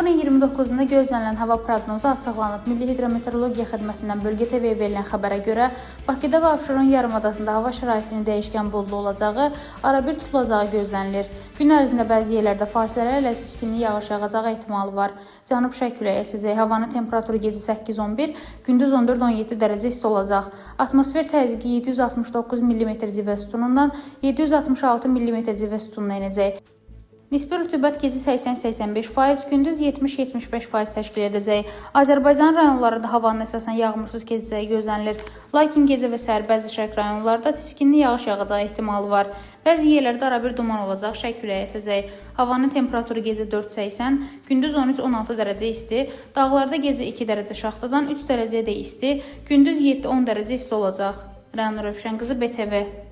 Aprelin 29-da gözlənilən hava proqnozu açıqlanıb. Milli Hidrometeorologiya Xidmətindən Bölgə TV-yə verilən xəbərə görə, Bakıda və Abşeron yarımadasında hava şəraitinin dəyişkən buludlu olacağı, arabir tutulacağı gözlənilir. Gün ərzində bəzi yerlərdə fasilələrlə seçkinli yağış yağacağı ehtimalı var. Cənub-şərq küləyi əsəcək. Havanın temperaturu gecə 8-11, gündüz 14-17 dərəcə isti olacaq. Atmosfer təzyiqi 769 mm civə sütunundan 766 mm civə sütununa enəcək. Nisbi rütubət gecə 80-85%, gündüz 70-75% təşkil edəcək. Azərbaycan rayonlarında havanın əsasən yağmursuz keçəcəyi gözlənilir. Lakin gecə və səhər bəzi şərq rayonlarda çiskinli yağış yağacağı ehtimalı var. Bəzi yerlərdə arabir duman olacaq, şərq küləyi əsəcək. Havanın temperaturu gecə 4-80, gündüz 13-16 dərəcə isti, dağlarda gecə 2 dərəcə şaxtadan 3 dərəcəyədək isti, gündüz 7-10 dərəcə isti olacaq. Rəna Rövşən qızı, BTV.